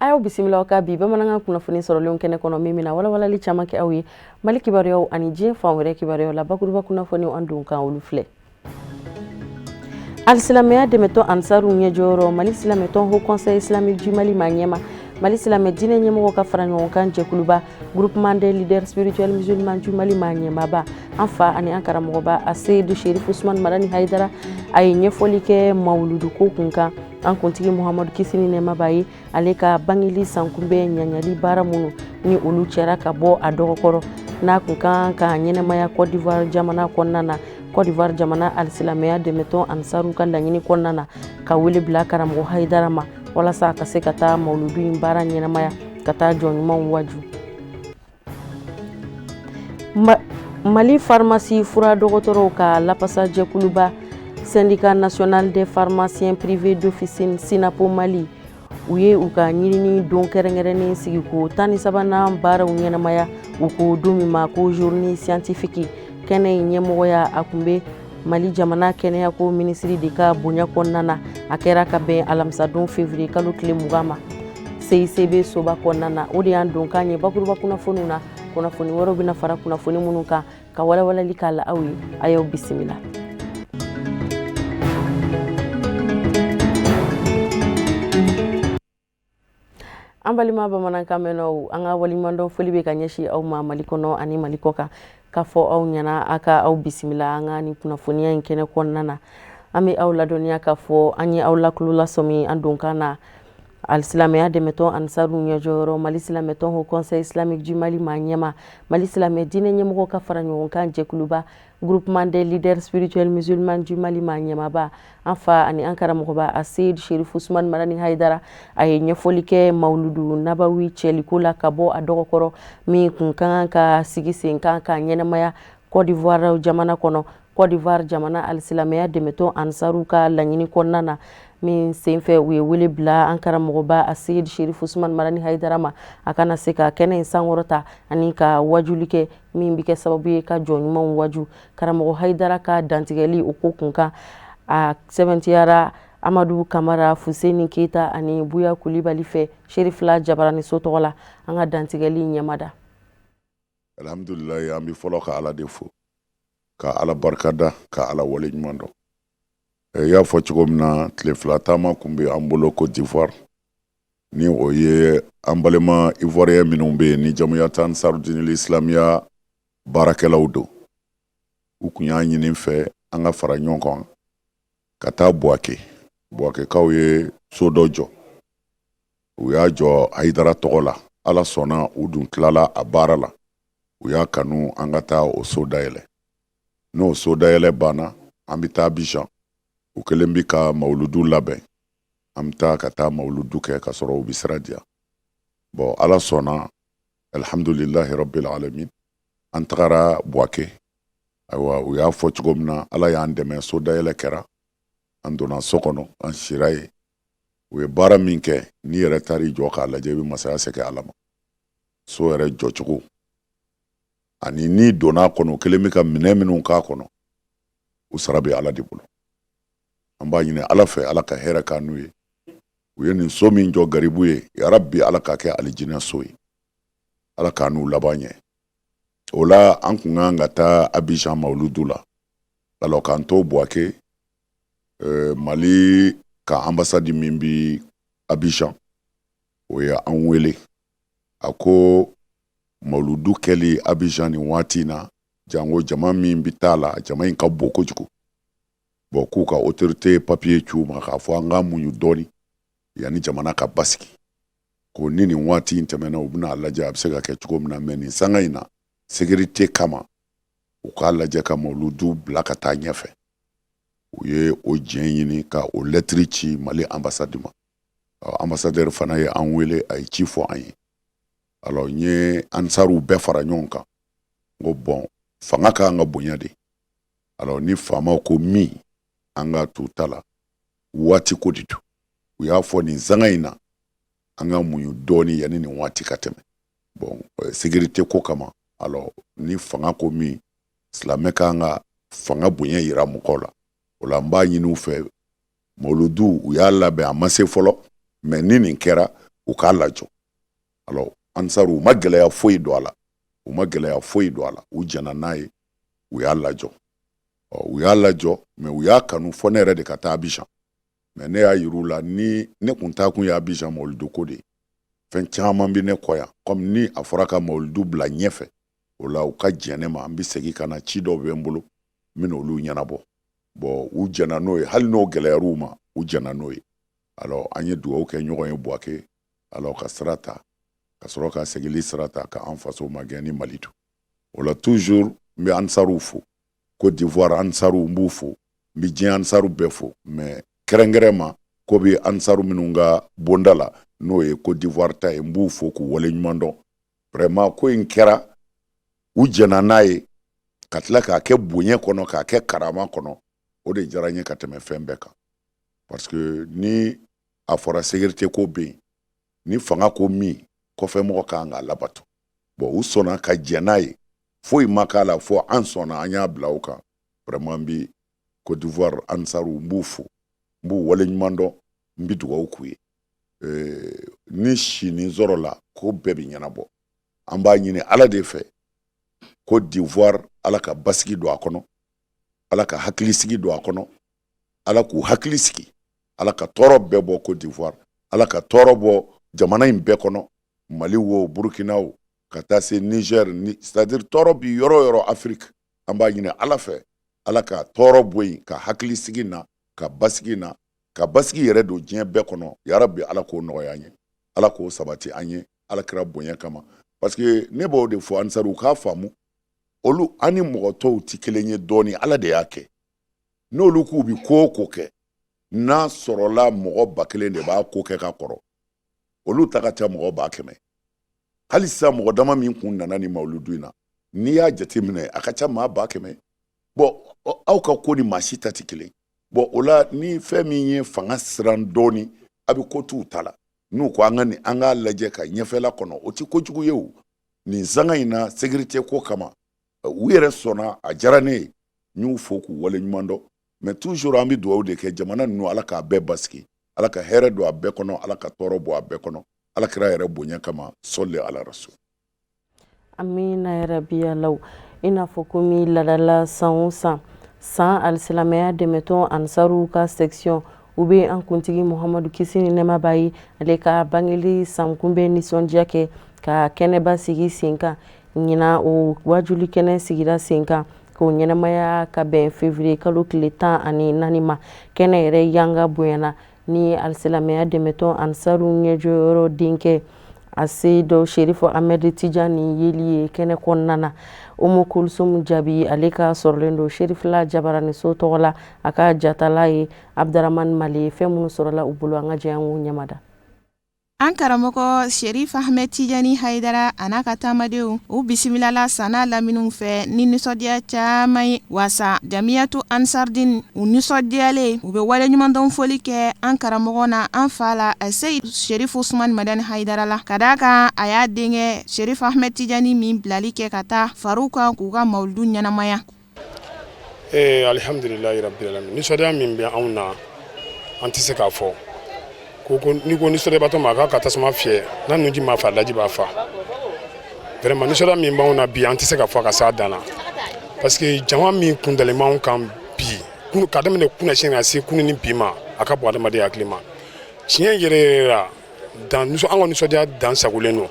A y'aw bisimila aw ka bi bamanankan kunnafoni sɔrɔlenw kɛnɛ kɔnɔ, min bɛna walawalali caman kɛ aw ye Mali kibaruyaw ani diɲɛ fan wɛrɛ kibaruyaw la. Bakuruba kunnafoniw an don kan, olu filɛ: Alisilamɛya dɛmɛtɔn Ansaru ɲɛjɔyɔrɔ, Mali silamɛtɔn Haut Conseil Islamique du Mali ma ɲɛma, Mali silamɛ diinɛ ɲɛmɔgɔ ka fara ɲɔgɔn kan jɛkuluba, Groupement des leaders spirituels musulmans du Mali ma ɲɛmaaba, an fa ani an karamɔgɔba Aseyidu Sherif Usman Madani Hayidara, a ye ɲɛfɔli kɛ mawuludu ko kun kan. An kuntigi Muhamadu, kisi ni nɛɛma b'a ye, ale ka bangeli sankunbɛn ɲaɲali baara minnu ni olu cɛra ka bɔ a dɔgɔkɔrɔ, n'a kun kan ka ɲɛnamaya Côte d'Ivoire jamana kɔnɔna na, Côte d'Ivoire jamana alisilamɛya dɛmɛtɔn Ansaru ka laɲini kɔnɔna na, ka wele bila karamɔgɔ Hayidara ma walasa a ka se ka taa mawuludu in baara ɲɛnamaya, ka taa jɔn ɲumanw waju. Mali pharmacie fura dɔgɔtɔrɔw ka lapasa jɛkuluba, Syndicat national des pharmaciens privés d'officine, SYNAPO Mali, u ye u ka ɲinini don kɛrɛnkɛrɛnnen sigi ko 13nan baaraw ɲɛnamaya, u ko don min ma ko journée scientifique. Kɛnɛ in ɲɛmɔgɔya, a tun bɛ Mali jamana kɛnɛyako minisiri de ka bonya kɔnɔna na. A kɛra ka bɛn alamisadon février kalo tile 20 ma, CICB soba kɔnɔna na. O de y'an donkan ye bakuruba kunnafoniw na. Kunnafoni wɛrɛw bɛna fara kunnafoni minnu kan ka walawalali k'a la aw ye. A y'aw bisimila. An balima bamanankan mɛnnaw, an ka waleɲumandɔn foli bɛ ka ɲɛsin aw ma Mali kɔnɔ ani Mali kɔ kan, k'a fɔ aw ɲɛna a ka aw bisimila an ka nin kunnafoniya in kɛnɛ kɔnɔna na. An bɛ aw ladɔnniya k'a fɔ an ye aw lakulo lasɔmi an donkan na, alisilamɛya dɛmɛtɔn Ansaru ɲɛjɔyɔrɔ, Mali silamɛtɔn Haut Conseil Islamique du Mali ma ɲɛma, Mali silamɛ diinɛ ɲɛmɔgɔ ka fara ɲɔgɔn kan jɛkuluba, Groupement des leaders spirituels musulmans du Mali ma ɲɛmaba, an fa ani an karamɔgɔba Aseyid Sherif Usman Madani Hayidara, a ye ɲɛfɔli kɛ mawuludu nabawi cɛliko la ka bɔ a dɔgɔkɔrɔ, min kun ka kan ka sigi sen kan ka ɲɛnamaya Côte d'Ivoire jamana kɔnɔ, Côte d'Ivoire jamana alisilamɛya dɛmɛtɔn Ansaru ka laɲini kɔnɔna na, min senfɛ u ye wele bila an karamɔgɔba Aseyid Sherif Usman Madani Hayidara ma, a kana se ka kɛnɛ in sankɔrɔta ani ka wajuli kɛ, min bɛ kɛ sababu ye ka jɔn ɲumanw waju. Karamɔgɔ Hayidara ka dantigɛli o ko kun kan, a sɛbɛntiyara Amadu Kamara, Fuseni Keyita ani Buya Kulibali fɛ Serifila Jabaraniso tɔgɔ la. An ka dantigɛli ɲɛmada. Alhamdulilayi, an bɛ fɔlɔ ka Ala de fo, ka Ala barikada, ka Ala wale ɲuman dɔn. I y'a fɔ cogo min na, tile 2 taama kun bɛ an bolo Côte d'Ivoire, ni o ye an balima Ivoirien minnu bɛ yen ni Jamiyatu Ansarudinil Islamiya baarakɛlaw don. U kun y'a ɲini fɛ an ka fara ɲɔgɔn kan ka taa Buwake. Buwakekaw ye so dɔ jɔ, u y'a jɔ Hayidara tɔgɔ la. Ala sɔnna, u dun tilala a baara la, u y'a kanu an ka taa o so dayɛlɛ. N'o so dayɛlɛ banna, an bɛ taa Abijan. U kɛlen bi ka mawuludu labɛn, an bɛ taa ka taa mawuludu kɛ ka sɔrɔ u bɛ sira diya. Bɔn, Ala sɔnna, alhamdulilahi rabbil alamin, an tagara Buwake. Ayiwa, u y'a fɔ cogo min na, Ala y'an dɛmɛ, so dayɛlɛ kɛra, an donna so kɔnɔ, an sira yen. U ye baara min kɛ, n'i yɛrɛ taar'i jɔ k'a lajɛ, i bɛ masaya segin Ala ma. So yɛrɛ jɔcogo ani n'i donna a kɔnɔ, u kɛlen bɛ ka minɛn minnu k'a kɔnɔ, u sara bɛ Ala de bolo. An b'a ɲini Ala fɛ, Ala ka hɛrɛ k'an n'u ye. U ye nin so min jɔ garibu ye, yarabi, Ala k'a kɛ alijinɛ so ye, Ala k'a n'u laban ɲɛ. O la, an kun kan ka taa Abijan mawuludu la. Alors, k'an to Buwake, Mali ka ambassade min bi Abijan, o ye an wele. A ko mawuludu kɛli Abijan nin waati in na, jango jama min bɛ taa la, jama in ka bon kojugu. Bɔn, k'u ka autorité papier ci u ma k'a fɔ an ka muɲu dɔɔni yanni jamana ka basigi, ko ni nin waati in tɛmɛna, u bɛna a lajɛ a bɛ se ka kɛ cogo min na. Mais nin sanga in na, sécurité kama, u k'a lajɛ ka mawuludu bila ka taa ɲɛfɛ. U ye o diɲɛ ɲini ka o lɛtiri ci Mali ambassade ma. Ambassadeur fana ye an wele, a ye ci fɔ an ye. Alors, n ye ansaruw bɛɛ fara ɲɔgɔn kan, n ko bɔn, fanga ka kan ka bonya de. Alors, ni faamaw ko min, an ka t'u ta la. Waati ko de don. U y'a fɔ nin sanga in na, an ka muɲu dɔɔni yanni nin waati ka tɛmɛ. Bon, sécurité ko kama. Alors ni fanga ko min, silamɛ kan ka fanga bonya yira mɔgɔw la. O la n b'a ɲini u fɛ, mawuludu u y'a labɛn, a ma se fɔlɔ, mais ni nin kɛra, u k'a lajɔ. Alors ansaru, u ma gɛlɛya foyi don a la, u ma gɛlɛya foyi don a la, u jɛna n'a ye, u y'a lajɔ. Ɔ, u y'a lajɔ, mais u y'a kanu fɔ ne yɛrɛ de ka taa Abidjan. Mais ne y'a yir'u la ni ne kun taa kun ye Abidjan mawuludu ko de ye, fɛn caman bɛ ne kɔ yan. Comme ni a fɔra ka mawuludu bila ɲɛfɛ, o la u ka jɛn ne ma, an bɛ segin ka na, ci dɔw bɛ n bolo, n bɛ n'olu ɲɛnabɔ. Bon, u jɛnna n'o ye, hali n'o gɛlɛyar'u ma, u jɛnna n'o ye. Alors an ye dugawu kɛ ɲɔgɔn ye Buwake. Alors ka sira ta, ka sɔrɔ ka segili sira ta, ka an faso magɛn ni Mali to. O la toujours n bɛ ansaruw fo, Côte d'Ivoire ansaruw, n b'u fo, n bɛ diɲɛ ansaru bɛɛ fo, mais kɛrɛnkɛrɛn ma ko bɛ ansaru minnu ka bonda la, n'o ye Côte d'Ivoire ta ye, n b'u fo k'u waleɲuman dɔn. Vraiment, ko in kɛra, u jɛnna n'a ye, ka tila k'a kɛ bonya kɔnɔ, k'a kɛ karama kɔnɔ. O de diyara n ye ka tɛmɛ fɛn bɛɛ kan, parce que ni a fɔra sécurité ko bɛ yen, ni fanga ko min, kɔfɛmɔgɔ kan k'a labato. Bon, u sɔnna ka jɛn n'a ye, foyi ma k'a la fɔ an sɔnna, an y'a bila o kan. Vraiment, n bi Côte d'Ivoire ansaru, n b'u fo, n b'u waleɲuman dɔn, n bi dugawu k'u ye. Ni sini sɔrɔ la, ko bɛɛ bɛ ɲɛnabɔ. An b'a ɲini Ala de fɛ, Côte d'Ivoire, Ala ka basigi don a kɔnɔ, Ala ka hakilisigi don a kɔnɔ, Ala k'u hakili sigi, Ala ka tɔɔrɔ bɛɛ bɔ Côte d'Ivoire, Ala ka tɔɔrɔ bɔ jamana in bɛɛ kɔnɔ, Mali wo, Burukina wo, ka taa se Niger ni, c'est à dire tɔɔrɔ bi yɔrɔ o yɔrɔ Afrique, an b'a ɲini Ala fɛ, Ala ka tɔɔrɔ bɔ yen, ka hakilisigi na, ka basigi na, ka basigi yɛrɛ don diɲɛ bɛɛ kɔnɔ. Yarabi, Ala k'o nɔgɔya an ye, Ala k'o sabati an ye, Ala kira bonya kama. Parce que ne b'o de fɔ ansaru k'a faamu, olu an ni mɔgɔ tɔw tɛ kelen ye dɔɔni. Ala de y'a kɛ, n'olu k'u bi ko o ko kɛ, n'a sɔrɔla mɔgɔ 1000 de b'a ko kɛ ka kɔrɔ, olu ta ka ca mɔgɔ 100 000. Hali sisan, mɔgɔ dama min kun nana ni mawuludu in na, n'i y'a jateminɛ, a ka ca maa 100 000. Bon, aw ka ko ni maa si ta tɛ kelen. Bon, o la ni fɛn min ye fanga siran dɔɔni, a bɛ ko t'u ta la. N'u ko an ka nin, an k'a lajɛ ka ɲɛfɛla kɔnɔ, o tɛ kojugu ye. O nin sanga in na, sécurité ko kama, u yɛrɛ sɔnna, a diyara ne ye, n y'u fo k'u waleɲuman dɔn. Mais toujours an bɛ dugawu de kɛ jamana ninnu, Ala k'a bɛɛ basigi, Ala ka hɛrɛ don a bɛɛ kɔnɔ, Ala ka tɔɔrɔ bɔ a bɛɛ kɔnɔ, Ala kira yɛrɛ bonya kama. Sɔli ala rasul. Amina yarabi. Alaw, i n'a fɔ komi ladala, san o san san, alisilamɛya dɛmɛtɔn ansaruw ka section, u bɛ an kuntigi Muhamadu, kisi ni nɛɛma b'a ye, ale ka bangeli sankunbɛn nisɔndiya kɛ ka kɛnɛba sigi sen kan. Ɲinan, o wajuli kɛnɛ sigira sen kan k'o ɲɛnamaya ka bɛn février kalo tile 14 ma. Kɛnɛ yɛrɛ yanga bonyana ni alisilamɛya dɛmɛtɔn ansaru ɲɛjɔyɔrɔ denkɛ a se dɔ Serifo Ahmed Tijani yeli ye kɛnɛ kɔnɔna na. Umu Kulsum Jaabi, ale ka sɔrɔlen don Serifila Jabaraniso tɔgɔ la, a ka jatala ye Abdramani Mali ye. Fɛn minnu sɔrɔla u bolo, an ka jɛ an k'u ɲɛmada. An karamɔgɔ Sherif Ahmed Tijani Haidara a n'a ka taamadenw, u bisimilala san n'a laminiw fɛ ni nisɔndiya caman ye. Wasa Jamiyatu Ansardin, u nisɔndiyalen, u bɛ waleɲumandɔn foli kɛ an karamɔgɔ na an fa la, Seyid Sherif Usman Madani Haidara la, ka d'a kan a y'a denkɛ Sherif Ahmed Tijani min bilali kɛ ka taa far'u kan k'u ka mawuludu ɲɛnamaya. Ee, alihamdulilayi rabbil alamin. Nisɔndiya min bɛ anw na, an tɛ se k'a fɔ ko ko n'i ko nisɔndiyabatɔ ma k'a ka tasuma fiyɛ, n'a nunji ma fa, daji b'a fa. Vraiment, nisɔndiya min b'anw na bi, an tɛ se ka fɔ ka s'a dan na, parce que jama min kundalen b'anw kan bi, ka daminɛ kunasini ka se kunu ni bi ma, a ka bon adamaden hakili ma. Tiɲɛ yɛrɛ yɛrɛ la, dan an ka nisɔndiya dan sagolen don.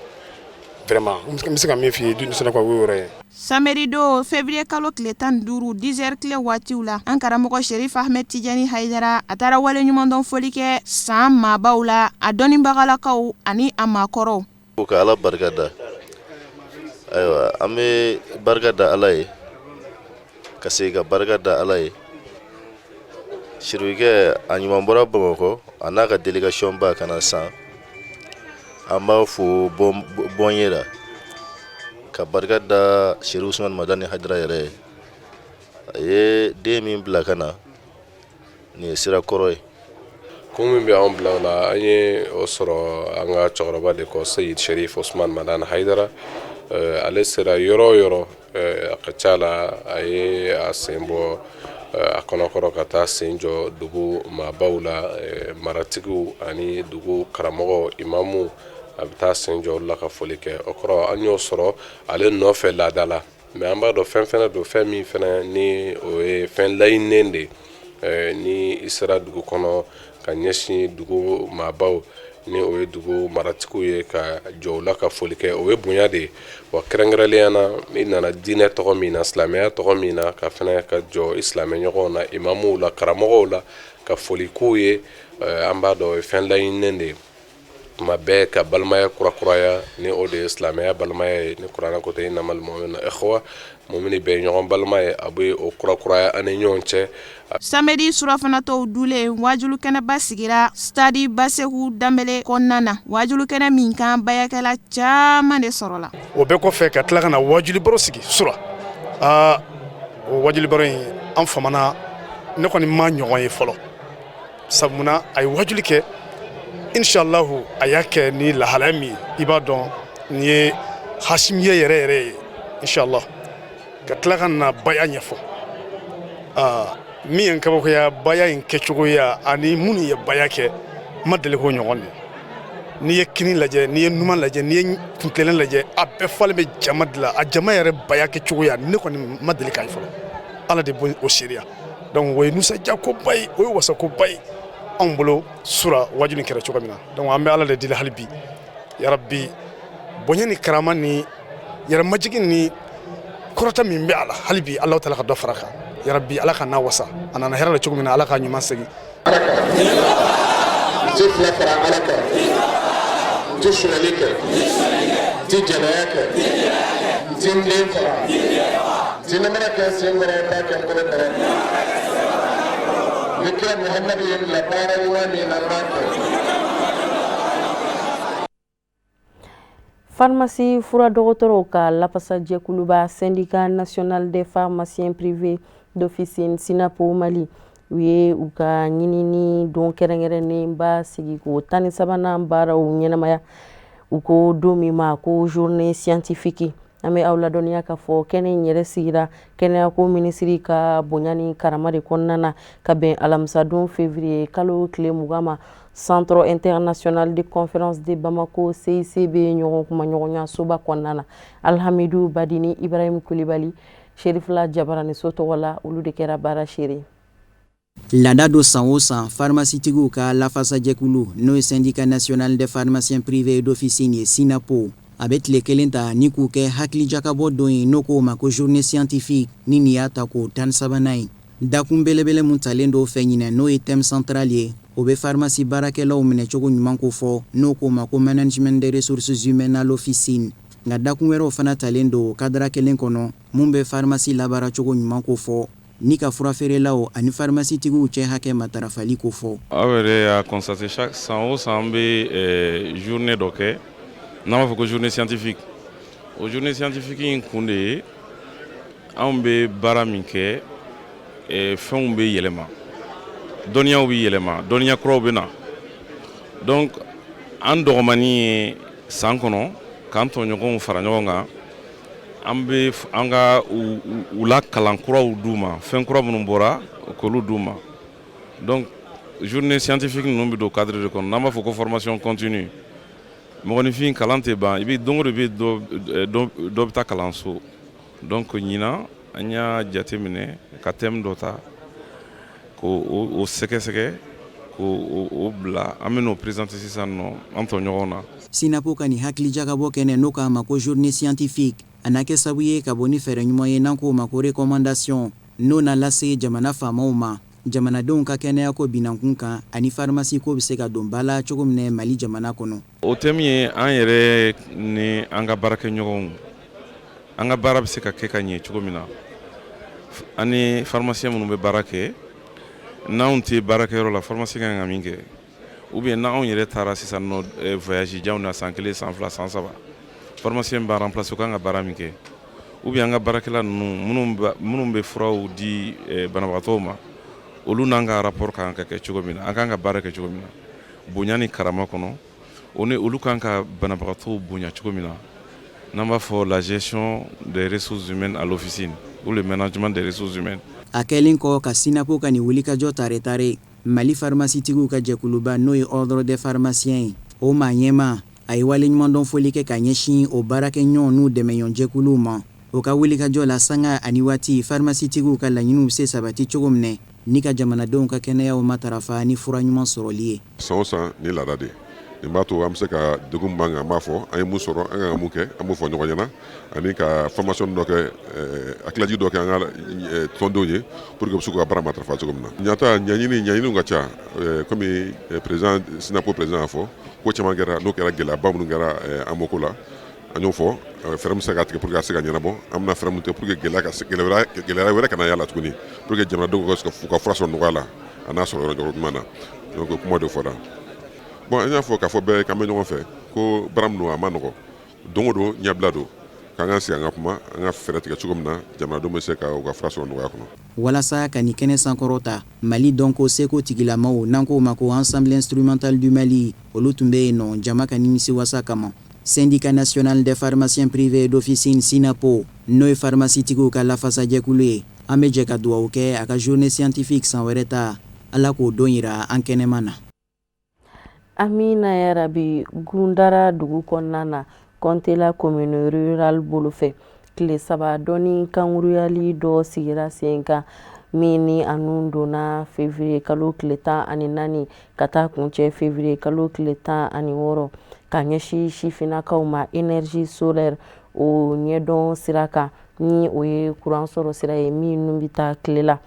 Vraiment, n bɛ se ka min f'i ye nisɔndiya ko, o y'o yɔrɔ ye. Samedi don, février kalo tile 15, 10 heures tile waatiw la, an karamɔgɔ Sherif Ahmed Tijani Haidara, a taara waleɲumandɔn foli kɛ san maabaw la, a dɔnnibagalakaw ani a maakɔrɔw. Ko ka Ala barika da. Ayiwa, an bɛ barika da Ala ye, ka segin ka barika da Ala ye. Sirikɛ a ɲuman bɔra Bamakɔ, a n'a ka délégation ba ka na san. An b'a fo bɔn la, ka barika da Seri Usman Madani Hayidara yɛrɛ ye. A ye den min bila ka na, nin ye sira kɔrɔ ye. Kun min bɛ anw bila o la, an ye o sɔrɔ an ka cɛkɔrɔba de kɔ, Seyid Sherif Osman Madani Hayidara. Ale sera yɔrɔ o yɔrɔ, a ka ca la a ye a sen bɔ a kɔnɔkɔrɔ ka taa sen jɔ dugu maabaw la, maratigiw ani dugu karamɔgɔ, imamu. A bɛ taa sen jɔ olu la ka foli kɛ. O kɔrɔ, an y'o sɔrɔ ale nɔfɛ laada la. Mais an b'a dɔn fɛn fɛnɛ don, fɛn min fɛnɛ ni o ye fɛn laɲininen de ye. Ni i sera dugu kɔnɔ ka ɲɛsin dugu maabaw, ni o ye dugu maratigiw ye, ka jɔ u la ka foli kɛ, o ye bonya de ye. Wa kɛrɛnkɛrɛnnenya na, i nana diinɛ tɔgɔ min na, silamɛya tɔgɔ min na, ka fɛnɛ ka jɔ i silamɛ ɲɔgɔnw na, imamuw la, karamɔgɔw la, ka foli k'u ye, an b'a dɔn o ye fɛn laɲininen de ye. Tuma bɛɛ ka balimaya kurakuraya, ni o de ye silamɛya balimaya ye, ni kuranɛ ko tɛ innamal mu'minuna ikhwa, mumini bɛɛ ye ɲɔgɔn balima ye, a bɛ o kurakuraya an ni ɲɔgɔn cɛ. Samedi surɔfanatɔw dulen, wajulukɛnɛba sigira stade Baseku Danbele kɔnɔna na, wajulukɛnɛ min kan bayakɛla caman de sɔrɔla. O bɛɛ kɔfɛ, ka tila ka na wajulibaro sigi sura. Aa, o wajulibaro in, an famana, ne kɔni ma ɲɔgɔn ye fɔlɔ. Sabu munna? A ye wajuli kɛ, inshallahu, a y'a kɛ ni lahalaya min ye, i b'a dɔn nin ye hasimiye yɛrɛ yɛrɛ ye, inshallah. Ka tila ka na baya ɲɛfɔ. Aa, min ye n kabakoya, baya in kɛcogoya ani minnu ye baya kɛ, n ma deli k'o ɲɔgɔn de. N'i ye kini lajɛ, n'i ye numan lajɛ, n'i ye kuntilennen lajɛ, a bɛɛ falen bɛ jama de la. A jama yɛrɛ baya kɛcogoya, ne kɔni ma deli k'a ye fɔlɔ. Ala de b'o seereya. Donc o ye nisɔndiyakoba ye, o ye wasakoba ye anw bolo sura, wajuli in kɛra cogo min na. Donc an bɛ Ala de deli hali bi, yarabi, bonya ni karama ni yɛrɛmajigin ni kɔrɔta min bɛ a la, hali bi Ala taala ka dɔ fara kan. Yarabi, Ala ka n'a wasa. A nana hɛrɛ la cogo min na, Ala ka ɲuman segin. Ala kan n tɛ fila fara Ala kan, n tɛ sonyali kɛ, n tɛ jɛnɛya kɛ, n tɛ n den faga, n tɛ namara kɛ n sen kɔrɔ, n t'a kɛ n bolo kɔrɔ. Ni kira Muhamadu ye n bila baara ɲuman min na, n b'a kɛ. Pharmacie fura dɔgɔtɔrɔw ka lafasajɛkuluba, Syndicat national des pharmaciens privés d'officine, SYNAPO Mali, u ye u ka ɲinini don kɛrɛnkɛrɛnnenba sigi k'o 13nan baaraw ɲɛnamaya, u ko don min ma ko journée scientifique. An bɛ aw ladɔnniya k'a fɔ kɛnɛ in yɛrɛ sigira kɛnɛyako minisiri ka bonya ni karama de kɔnɔna na, ka bɛn alamisadon février kalo tile 20 ma, Centre international de conférence de Bamako, CICB ɲɔgɔn kumaɲɔgɔnya soba kɔnɔna na. Alhamidu Badini Ibrahim Kulibali, Serifila Jabaraniso tɔgɔ la, olu de kɛra baara seere. Laada don, san o san, pharmacietigiw ka lafasajɛkulu, n'o ye Syndicat national des pharmaciens privés d'officine ye, SYNAPO, a bɛ tile kelen ta ni k'u kɛ hakilijakabɔ don ye, n'o k'o ma ko journée scientifique. Ni nin y'a ta k'o 13nan ye, dakun belebele mun talen dɔw fɛ ɲinɛ, n'o ye thème central ye, o bɛ pharmacie baarakɛlaw minɛcogo ɲuman ko fɔ, n'o k'o ma ko management des ressources humaines à l'officine. Nka dakun wɛrɛw fana talen don cadre kelen kɔnɔ, mun bɛ pharmacie labaaracogo ɲuman ko fɔ, ni ka furafeerelaw ani pharmacietigiw cɛ hakɛ matarafali ko fɔ. Aw yɛrɛ y'a constaté, chaque san o san, an bɛ journée dɔ kɛ n'an b'a fɔ ko journée scientifique. O journée scientifique in kun de ye, anw bɛ baara min kɛ, fɛnw bɛ yɛlɛma, dɔnniyaw bɛ yɛlɛma, dɔnniya kuraw bɛ na. Donc an dɔgɔmani ye san kɔnɔ k'an tɔɲɔgɔnw fara ɲɔgɔn kan, an bɛ an ka u la kalan kuraw d'u ma, fɛn kura minnu bɔra, k'olu d'u ma. Donc journée scientifique ninnu bɛ don cadre de kɔnɔ n'an b'a fɔ ko formation continue. Mɔgɔninfin, kalan tɛ ban, i bɛ don o don, i bɛ dɔ dɔ bɛ taa kalanso. Donc ɲinan, an y'a jate minɛ ka thème dɔ ta k'o o sɛgɛsɛgɛ, k'o o bila, an bɛ n'o présenter sisan nɔ an tɔɲɔgɔnw na. SYNAPO ka nin hakilijakabɔ kɛnɛ, n'o k'a ma ko journée scientifique, a na kɛ sababu ye ka bɔ ni fɛɛrɛ ɲuman ye, n'an k'o ma ko recommandation, n'o na lase jamana faamaw ma jamanadenw ka kɛnɛyako binankun kan, ani pharmacie ko bɛ se ka don ba la cogo min Mali jamana kɔnɔ. O thème ye an yɛrɛ ni an ka baarakɛɲɔgɔnw, an ka baara bɛ se ka kɛ ka ɲɛ cogo min na, ani pharmacien minnu bɛ baara kɛ, n'anw tɛ baarakɛyɔrɔ la, pharmacien kan ka min kɛ, ou bien n'anw yɛrɛ taara sisan nɔ voyage janw na, san 1, san 2, san 3, pharmacien b'a remplacer, o kan ka baara min kɛ, ou bien an ka baarakɛla ninnu minnu bɛ furaw di banabagatɔw ma. Olu n'an ka rapport kan ka kɛ cogo min na, an kan ka baara kɛ cogo min na bonya ni karama kɔnɔ, o ni olu kan ka banabagatɔw bonya cogo min na, n'an b'a fɔ la gestion des ressources humaines à l'officine ou le management des ressources humaines. A kɛlen kɔ ka Synapo ka nin wulikajɔ tare tare, Mali farimasitigiw ka jɛkuluba, n'o ye Ordre des pharmaciens ye, o maa ɲɛmaa, a ye waleɲumandɔn foli kɛ ka ɲɛsin o baarakɛɲɔgɔn n'u dɛmɛɲɔgɔnjɛkuluw ma o ka wulikajɔ la sanga ani waati, farimasitigiw ka laɲiniw bɛ se sabati cogo min ni ka jamanadenw ka kɛnɛyaw matarafa ni fura ɲuman sɔrɔli ye. San o san, ni laada de nin b'a to an bɛ se ka degun b'an kan, an b'a fɔ an ye mun sɔrɔ, an kan ka mun kɛ, an b'o fɔ ɲɔgɔn ɲɛna, ani ka formation dɔ kɛ, hakililajigin dɔ kɛ an ka tɔndenw ye pour que u bɛ se k'u ka baara matarafa cogo min na. Ɲata ɲɛɲini, ɲɛɲiniw ka ca. Komi président, Synapo président y'a fɔ, ko caman kɛra, n'o kɛra gɛlɛyaba minnu kɛra AMO ko la, an y'o fɔ, fɛɛrɛ min se ka tigɛ pour que a se ka ɲɛnabɔ, an bɛna fɛɛrɛ min tigɛ pour que gɛlɛya ka gɛlɛya wɛrɛ kana y'a la tuguni, pour que jamanadenw ka se ka fura sɔrɔ nɔgɔya la, a n'a sɔrɔ yɔrɔ ɲuman na. Donc kuma de fɔra. Bon, an y'a fɔ k'a fɔ bɛɛ k'an bɛ ɲɔgɔn fɛ, ko baara min don, a ma nɔgɔ, don o don ɲɛbila don, k'an ka sigi, an ka kuma, an ka fɛɛrɛ tigɛ cogo min na jamanadenw bɛ se ka u ka fura sɔrɔ nɔgɔya kɔnɔ. Walasa ka nin kɛnɛ sankɔrɔta, Mali dɔnko seko tigilamaw, n'an k'o ma ko Ensemble instrumental du Mali, olu tun bɛ yen nɔ jama ka nimisiwasa kama. Syndicat national des pharmaciens privés d'officine, Synapo, n'o ye pharmacitigiw ka lafasajɛkulu ye, an bɛ jɛ ka dugawu kɛ a ka journée scientifique san wɛrɛ ta, Ala k'o don yira an kɛnɛma na. Amina yarabi. Gundara dugu kɔnɔna na, Kɔntela commune rurale bolo fɛ, tile 3 dɔnni kankuruyali dɔ sigira sen kan, min ni a nun donna février kalo tile 14 ka taa kuncɛ février kalo tile 16, ka ɲɛsin sifinnakaw ma énergie solaire o ɲɛdɔn sira kan, ni o ye kuran sɔrɔ sira ye minnu bɛ taa tile la.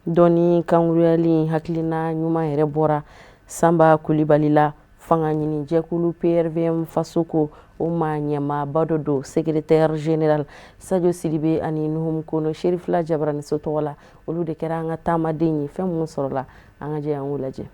Dɔnni kankuruyali hakilina ɲuman yɛrɛ bɔra Sanba Kulibali la, fanga ɲini jɛkulu PRVM Fasoko o maa ɲɛmaaba dɔ don, secrétaire général. Sadio Sidibe ani Nuhum Kono, Serifila Jabaraniso tɔgɔ la, olu de kɛra an ka taamaden ye. Fɛn minnu sɔrɔla, an ka jɛ an k'u lajɛ.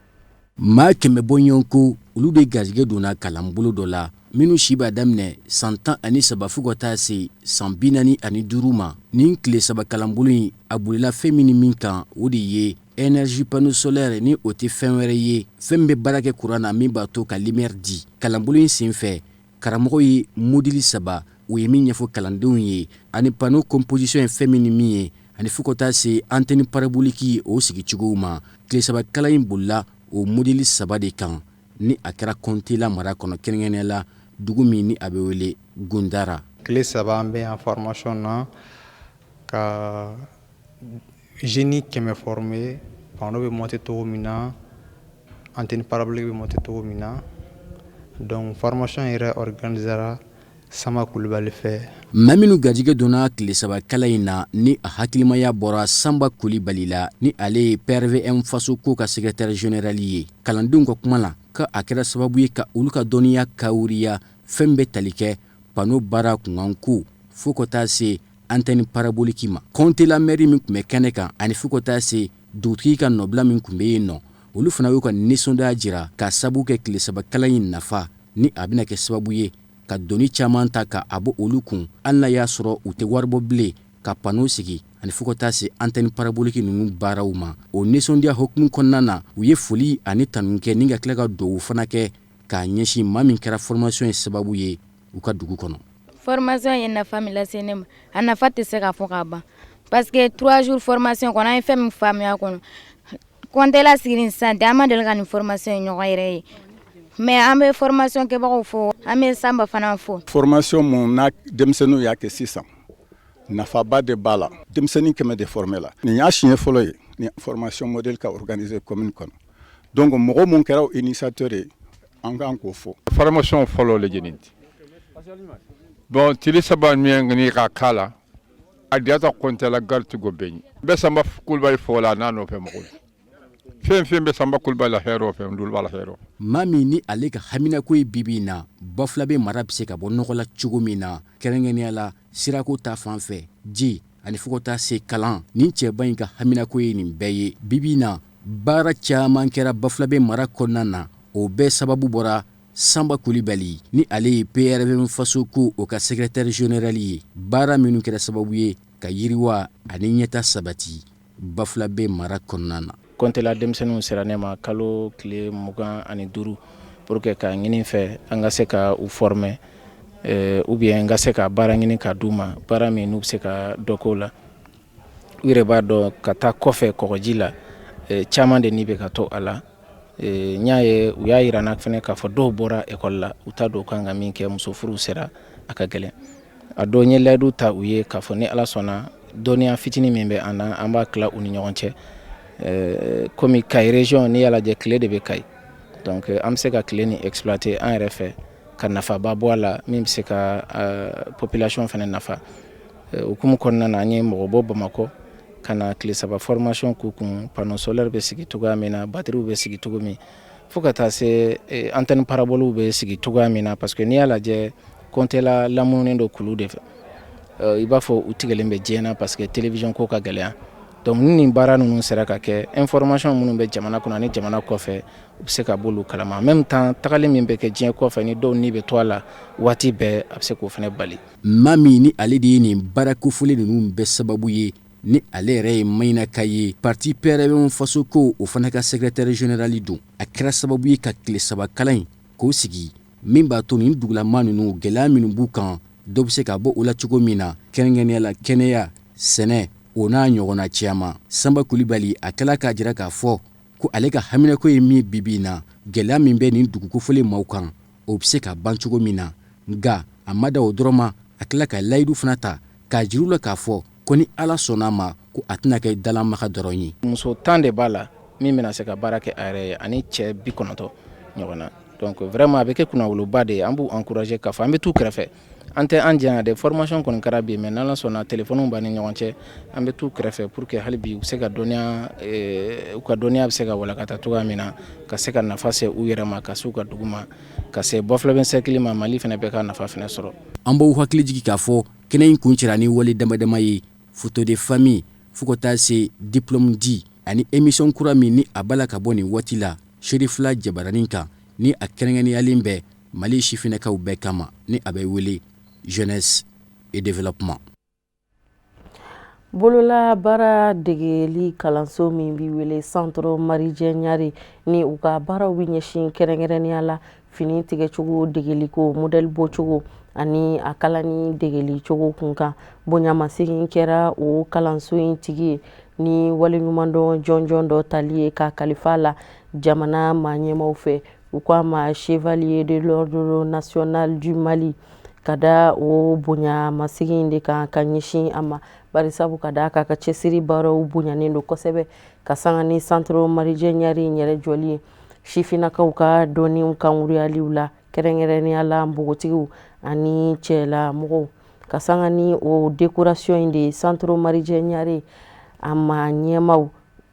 Maa 100 bɔɲɔgɔnko, olu de garijɛgɛ donna kalanbolo dɔ la, minnu si b'a daminɛ san 13 fo ka taa se san 45 ma. Nin tile 3 kalanbolo in, a bolila fɛn min ni min kan, o de ye énergie panneau solaire, ni o tɛ fɛn wɛrɛ ye, fɛn bɛ baara kɛ kuran na min b'a to ka lumière di. Kalanbolo in senfɛ, karamɔgɔ ye module saba o ye min ɲɛfɔ kalandenw ye, ani panneau composition ye fɛn min ni min ye, ani fo ka taa se antenne parabolique o sigicogow ma. Tile 3 kalan in bolila o module saba de kan, ni a kɛra Kɔntela mara kɔnɔ, kɛrɛnkɛrɛnnenya la dugu min ni a bɛ wele Gundara. Tile 3 an bɛ yan formation na ka jeunes 100 former, panneau bɛ monter cogo min na, antenne parabolique bɛ monter cogo min na. Donc formation yɛrɛ organisera Sama Kulibali fɛ. Maa minnu garijɛgɛ donna tile 3 kalan in na, ni a hakilimaya bɔra Sanba Kulibali la, ni ale ye PRVM Faso ko ka secrétaire général ye, kalandenw ka kuma la, ka a kɛra sababu ye ka olu ka dɔnniya kawuriya fɛn bɛ tali kɛ panneau baara kunkanko fo ka taa se antenne parabolique ma. Kɔntela maire min tun bɛ kɛnɛ kan, ani fo ka taa se dugutigi ka nɔbila min tun bɛ yen nɔ, olu fana y'u ka nisɔndiya jira ka sabu kɛ tile 3 kalan in nafa, ni a bɛna kɛ sababu ye ka doni caman ta ka a bɔ olu kun, hali n'a y'a sɔrɔ u tɛ wari bɔ bilen ka panneau sigi ani fo ka taa se antenne parabolique ninnu baaraw ma. O nisɔndiya hukumu kɔnɔna na, u ye foli ani tanu kɛ ni ka tila ka dugawu fana kɛ k'a ɲɛsin maa min kɛra formation ye sababu ye u ka dugu kɔnɔ. Formation ye nafa min lase ne ma, a nafa tɛ se ka fɔ ka ban, parce que 3 jours formation kɔnɔ, an ye fɛn min faamuya kɔnɔ, Kɔntela sigi sisan tɛ, an ma deli ka nin formation ye ɲɔgɔn yɛrɛ ye, mais an bɛ formation kɛbagaw fo, an bɛ Sanba fana fo. Formation mun n'a denmisɛnninw y'a kɛ sisan, nafaba de b'a la. Denmisɛnnin 100 de formé la. Nin y'a siɲɛ fɔlɔ ye ni formation modèle ka organiser commune kɔnɔ. Donc mɔgɔ mun kɛra initiateur ye, an kan k'o fɔ. Formation fɔlɔ le jeni ti bon, tile 3 min ni ka k'a la, a diyata Kɔntela garitigo bɛɛ ɲi bɛ Sanba Kulibali fɔ la n'a nɔfɛ mɔgɔw, fɛn fɛn bɛ Sanba Kulibali la hɛrɛ fɛ, n b'a la hɛrɛ. Maa min ni ale ka haminako ye bibi in na, Bafulabe mara bɛ se ka bɔ nɔgɔ la cogo min na, kɛrɛnkɛrɛnnenya la sirako ta fan fɛ, ji ani fo ka taa se kalan, nin cɛba in ka haminako ye nin bɛɛ ye. Bibi in na, baara caman kɛra Bafulabe mara kɔnɔna na, o bɛɛ sababu bɔra Sanba Kulibali, ni ale ye PRVM Faso ko o ka secrétaire général ye, baara minnu kɛra sababu ye ka yiriwa ani ɲɛta sabati Bafulabe mara kɔnɔna na. Kɔntela denmisɛnninw sera ne ma kalo tile 25 pour que k'a ɲini fɛ an ka se ka u former ou bien n ka se ka baara ɲini ka d'u ma, baara min n'u bɛ se ka dɔ k'o la. U yɛrɛ b'a dɔn, ka taa kɔfɛ kɔgɔji la, caman de ni bɛ ka to a la. N y'a ye, u y'a jira n na fana k'a fɔ dɔw bɔra ekɔli la, u t'a dɔn u kan ka min kɛ. Muso furu sera, a ka gɛlɛn. A dɔn n ye layidu ta u ye k'a fɔ ni Ala sɔnna, dɔnniya fitinin min bɛ an na, an b'a tila u ni ɲɔgɔn cɛ. Komi Kayi région, n'i y'a lajɛ, tile de bɛ Kayi, donc an bɛ se ka tile nin exploiter an yɛrɛ fɛ ka nafaba bɔ a la min bɛ se ka population fana nafa. Hukumu kɔnɔna na, an ye mɔgɔ bɔ Bamakɔ ka na tile 3 formation k'u kun, panneau solaire bɛ sigi cogoya min na, batterie bɛ sigi cogo min, fo ka taa se antenne parabole bɛ sigi cogoya min na, parce que n'i y'a lajɛ, Kɔntela lamununen don kulu de fɛ, i b'a fɔ u tigɛlen bɛ diɲɛ na, parce que télévision ko ka gɛlɛya. Donc ni nin baara ninnu sera ka kɛ, information minnu bɛ jamana kɔnɔ ani jamana kɔfɛ, u bɛ se ka b'olu kalama. En même temps, tagali min bɛ kɛ diɲɛ kɔfɛ, ni dɔw ni bɛ to a la waati bɛɛ, a bɛ se k'o fana bali. Maa min ni ale de ye nin baara kofɔlen ninnu bɛɛ sababu ye, ni ale yɛrɛ ye Mayinaka ye, parti PRVM Faso ko, o fana ka secrétaire général don, a kɛra sababu ye ka tile 3 kalan in k'o sigi, min b'a to nin dugulama ninnu, gɛlɛya minnu b'u kan, dɔ bɛ se ka bɔ o la cogo min na, kɛrɛnkɛrɛnnenya la kɛnɛya, sɛnɛ, o n'a ɲɔgɔnna caman. Sanba Kulibali a kɛla k'a jira k'a fɔ ko ale ka haminako ye min bibi in na, gɛlɛya min bɛ nin dugu kofɔlen maaw kan, o bɛ se ka ban cogo min na. Nka a ma da o dɔrɔn ma, a tila ka layidu fana ta k'a jira u la k'a fɔ ko ni Ala sɔnna a ma, ko a tɛna kɛ dalamaga dɔrɔn ye. Muso 10 de b'a la min bɛna se ka baara kɛ a yɛrɛ ye, ani cɛ 90 ɲɔgɔn na. Donc vraiment, a bɛ kɛ kunnawoloba de ye. An b'u encourager k'a fɔ an bɛ t'u kɛrɛfɛ, an tɛ an janya dɛ. Formation kɔni kɛra bi, mais n'Ala sɔnna, téléphone b'an ni ɲɔgɔn cɛ, an bɛ t'u kɛrɛfɛ pour que hali bi u bɛ se ka dɔnniya, u ka dɔnniya bɛ se ka walakata cogoya min na, ka se ka nafa se u yɛrɛ ma, ka se u ka dugu ma, ka se Bafulabɛ cercle ma, Mali fana bɛɛ ka nafa fana sɔrɔ. An b'aw hakili jigin k'a fɔ kɛnɛ in kuncɛra ni wale dama dama ye, photo de famille, fo ka taa se diplôme di, ani émission kura min ni a b'a la ka bɔ nin waati la Serifila jabaranin kan, ni a kɛrɛnkɛrɛnyalen bɛ Mali sifinnakaw bɛɛ kama, ni a bɛ wele Jeunesse et développement. Bolola baara degeli kalanso min bɛ wele Centre Marijɛ Ɲare, ni u ka baaraw bɛ ɲɛsin kɛrɛnkɛrɛnnenya la fini tigɛcogo degeliko, modèle bɔcogo ani a kalani degeli cogo kun kan, bonyamasegin kɛra o kalanso in tigi ye ni waleɲumandɔn jɔnjɔn dɔ tali ye ka kalifa la jamana maa ɲɛmaw fɛ. U ko a ma Chevalier de l'Ordre national du Mali, ka da o bonyamasegin de kan ka ɲɛsin a ma, barisabu ka da k'a ka cɛsiri baaraw bonyanen don kosɛbɛ, ka sanga ni Centre Marijɛ Ɲare in yɛrɛ jɔli ye sifinnakaw ka dɔnniw kankuruyaliw la, kɛrɛnkɛrɛnnenya la npogotigiw ani cɛlamɔgɔw. Ka sanga ni o décoration in de ye, Centre Marijɛ Ɲare a ma ɲɛmaw,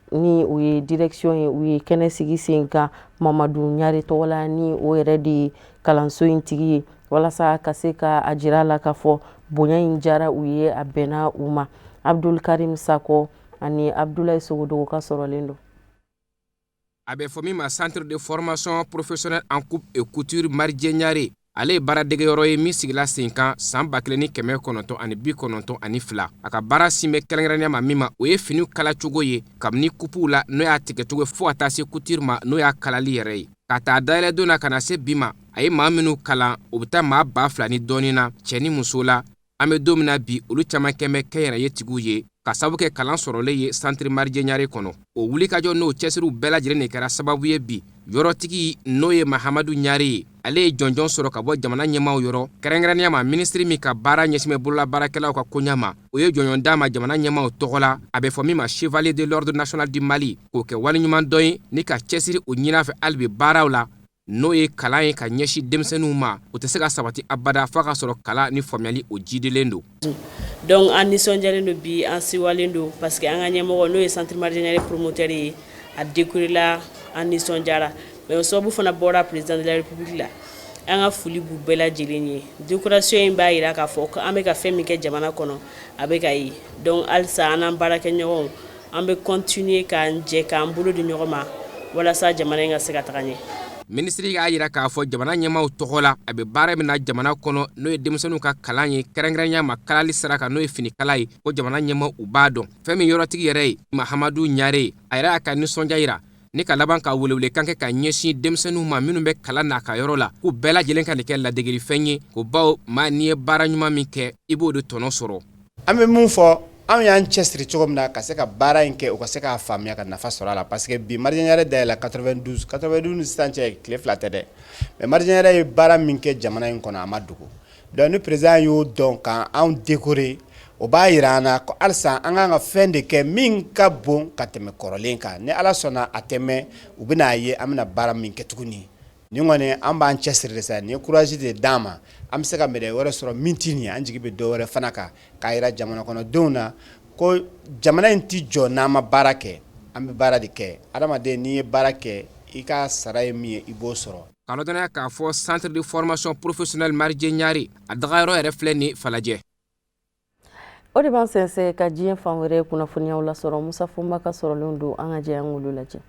ni o ye direction ye, u ye kɛnɛ sigi sen kan Mamadu Ɲare tɔgɔ la, ni o yɛrɛ de ye kalanso in tigi ye, walasa ka se ka a jira a la k'a fɔ bonya in diyara u ye, a bɛnna u ma. Abdul Karim Sakɔ ani Abdulayi Sogodogo ka sɔrɔlen don. A bɛ fɔ min ma Centre de formation professionnelle en coupe et couture Marijɛ Ɲare, ale ye baaradegeyɔrɔ ye min sigila sen kan san 1992. A ka baara sin bɛ kɛrɛnkɛrɛnnenya ma min ma, o ye finiw kalacogo ye, kabini kupuw la, n'o y'a tigɛcogo, fo ka taa se couture ma, n'o y'a kalali yɛrɛ ye. Ka taa dayɛlɛ don na ka na se bi ma, a ye maa minnu kalan, o bɛ taa maa 2000 ni dɔɔnin na, cɛ ni muso la. An bɛ don min na bi, olu caman kɛn bɛ kɛnyɛrɛye tigiw ye, ka sababu kɛ kalan sɔrɔlen ye Centre Marijɛ Ɲare kɔnɔ. O wulikajɔ n'o cɛsiriw bɛɛ lajɛlen de kɛra sababu ye bi yɔrɔtigi, n'o ye Mahamadu Ɲare ye, ale ye jɔnjɔn sɔrɔ ka bɔ jamana ɲɛmaaw yɔrɔ, kɛrɛnkɛrɛnnenya ma minisiri min ka baara ɲɛsin bɛ bololabaarakɛlaw ka koɲa ma. O ye jɔnjɔn d'a ma jamana ɲɛmaaw tɔgɔ la, a bɛ fɔ min ma Chevalier de l'Ordre national du Mali, k'o kɛ waleɲuman dɔ ye ni ka cɛsiri o ɲin'a fɛ hali bi baaraw la, n'o ye kalan ye ka ɲɛsin denmisɛnninw ma. O tɛ se ka sabati abada f'a ka sɔrɔ kalan ni faamuyali o jidilen don. Donc an nisɔndiyalen don bi, an sewalen don, parce que an ka ɲɛmɔgɔ, n'o ye Centre Marijɛ Ɲare promoteur ye, a décoré la, an nisɔndiyara. Mais o sababu fana bɔra président de la République la. An ka foli b'u bɛɛ lajɛlen ye. Décoration in b'a jira k'a fɔ an bɛ ka fɛn min kɛ jamana kɔnɔ, a bɛ ka ye. Donc halisa, an n'an baarakɛɲɔgɔnw, an bɛ continuer k'an jɛ, k'an bolo di ɲɔgɔn ma, walasa jamana in ka se ka taga ɲɛ. Minisiri y'a jira k'a fɔ jamana ɲɛmaaw tɔgɔ la, a bɛ baara min na jamana kɔnɔ, n'o ye denmisɛnninw ka kalan ye, kɛrɛnkɛrɛnya ma kalali sira kan, n'o ye finikala ye, ko jamana ɲɛmaaw u b'a dɔn. Fɛn min yɔrɔtigi yɛrɛ ye Mahamadu Ɲare ye, a yɛrɛ y'a ka nisɔndiya jira ni ka laban ka welewelekan kɛ ka ɲɛsin denmisɛnninw ma minnu bɛ kalan n'a ka yɔrɔ la, k'u bɛɛ lajɛlen ka nin kɛ ladegelifɛn ye, ko bawo maa n'i ye baara ɲuman min kɛ, i b'o de tɔnɔ sɔrɔ. An bɛ mun fɔ, anw y'an cɛsiri cogo min na ka se ka baara in kɛ, u ka se k'a faamuya ka nafa sɔrɔ a la, parce que bi Marijɛ Ɲare dayɛlɛla 92, 92 ni sisan cɛ tile fila tɛ dɛ, mais Marijɛ Ɲare ye baara min kɛ jamana in kɔnɔ, a ma dogo. Donc ni président y'o dɔn ka anw décorer, o b'a jira an na ko halisa an kan ka fɛn de kɛ min ka bon ka tɛmɛ kɔrɔlen kan. Ni Ala sɔnna, a tɛ mɛn, u bɛna a ye an bɛna baara min kɛ tuguni. Nin kɔni, an b'an cɛsiri de sa. Nin ye courage de d'an ma, an bɛ se ka médaille wɛrɛ sɔrɔ min tɛ nin ye. An jigi bɛ dɔ wɛrɛ fana kan, k'a jira jamana kɔnɔdenw na ko jamana in tɛ jɔ n'an ma baara kɛ. An bɛ baara de kɛ. Adamaden, n'i ye baara kɛ, i ka sara ye min ye, i b'o sɔrɔ. K'a ladɔnniya k'a fɔ centre de formation professionnelle Marijɛ Ɲare, a dagayɔrɔ yɛrɛ filɛ nin Falajɛ. O de b'an sɛnsɛn ka diɲɛ fan wɛrɛ kunnafoniyaw lasɔrɔ. Musa Fɔnba ka sɔrɔlenw don, an ka jɛ an k'olu lajɛ.